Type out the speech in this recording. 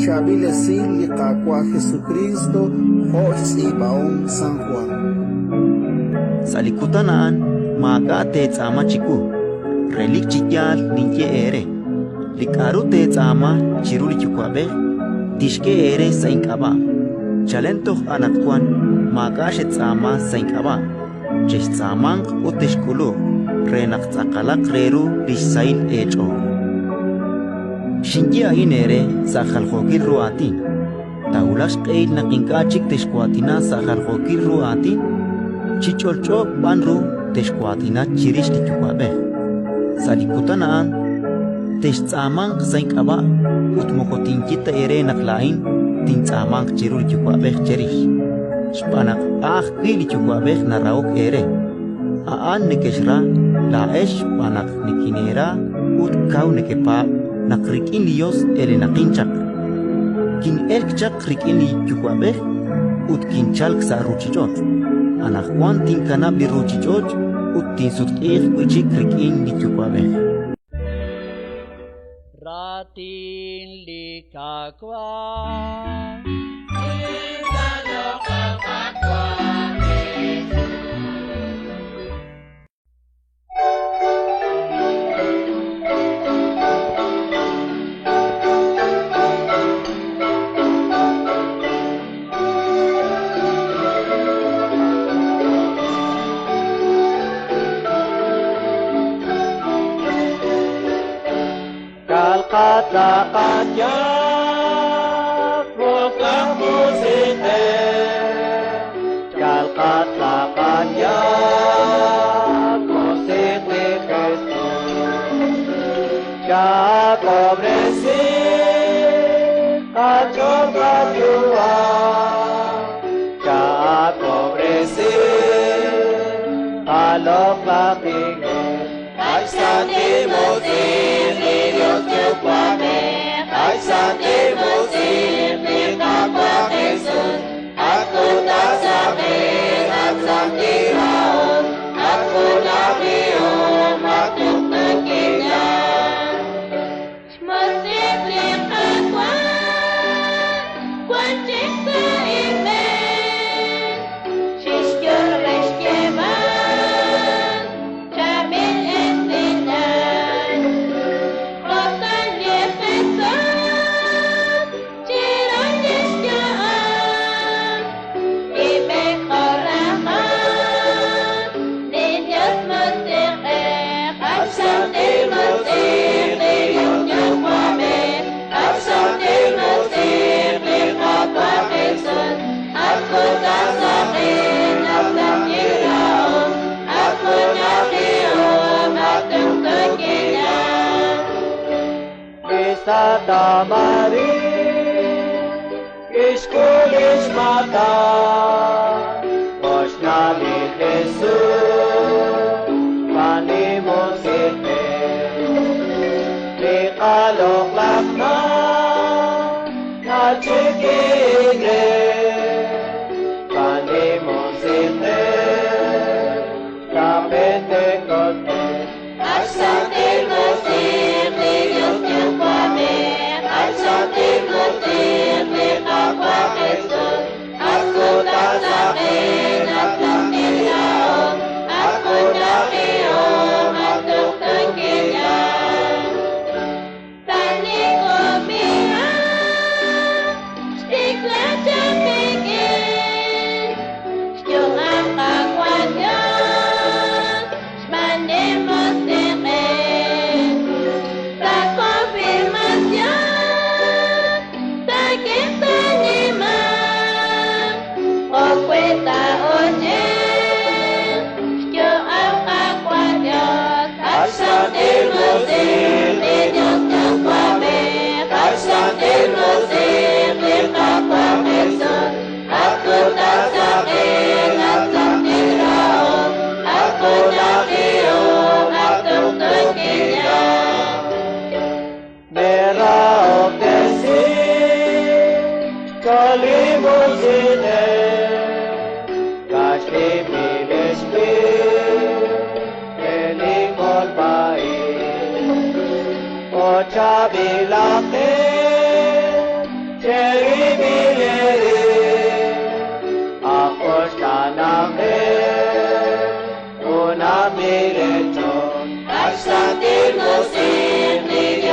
Xchaab'il Esil li Qaawa' Jesukriist jo' xtz'iib'ahom San Jwan. Sa' li kutan a'an maak'a' teetz'aama chiwu. Relik chi yaal ninye eere: li k'aru teetz'aama chiru li Yuwa'b'ej, tixk'e eere sa' ink'ab'a'. Chalen toj anaqwan maak'a' xetz'aama sa' ink'ab'a'. Chextz'aamanq ut texk'uluq, re naq tz'aqalaq re ru li xsahil eech'ool. Xinye a'in eere sa' jaljookil ru aatin. Taawulaq xq'ehil naq ink'a' chik texwaatina sa' jaljookil ru aatin, chi ch'olch'o b'an ru texwaatina chirix li Yuwa'b'ej. Sa' li kutan a'an textz'aamanq sa' ink'ab'a' ut moko tinye ta eere naq laa'in tintz'aamanq chiru li Yuwa'b'ej cherix, xb'aan naq a' ajwi' li Yuwa'b'ej narahok eere. A'an nekexra laa'ex xb'aan naq nikineera ut kaw nekepaab' naq rik'in li Yos elenaqin chaq. Kin'elk chaq rik'in li Yuwa'b'ej ut kinchalk sa' ruuchich'och'. Anaqwan tinkanab' li ruuchich'och' ut tinsutq'iiq wi' chik rik'in li Yuwa'b'ej. Raatin li Qaawa'. Xmusiq' li Qaawa' wank chik sa' inb'een, chixyul re xyeeb'al chaab'il esilal. Jo'kan li Jesus chiru lix yu'am, kib'eek jo' rajom li Dios Musiq'ej. At Santil Musiq' li Dios Yuwa'b'ej, at Santil Musiq' li Qaawa' Jesus, at kutan saqen, at santil rahom, at junajihom, at tuqtuukilal. Santa Maria, kixk'ul xmaatan, oxna li Jesus, xb'aan li Musiq'ej. Li qaloq'laj na' nach'ikink re, xb'aan li Musiq'ej, sa' Pentecostés. At Santil Musiq' li Dios Yuwa'b'ej, at Santil Musiq' li Qaawa' Jesus, at kutan saqen, at santil rahom, at junajihom, at tuqtuukilal. Sa' li kub'iha' xtikla chaq qik'in, xyu'am Qaawa' Dios, xb'aan li Musiq'ej. Sa' confirmación, sa' Getsemaní, jo'wi' sa' oche, xyu'am Qaawa' Dios, at Santil Musiq' li Dios Yuwa'b'ej, at Santil Musiq' li Qaawa' Jesus, at kutan saqen, at santil rahom, at junajihom, at tuqtuukilal. Merahob'tesi xch'ool li Musiq'ej, kaxlib'il xb'il re li kolb'a-ib'. Ut chaab'ilaq qe Cheribirere, apostaname, una mirecho, At santil Musiq li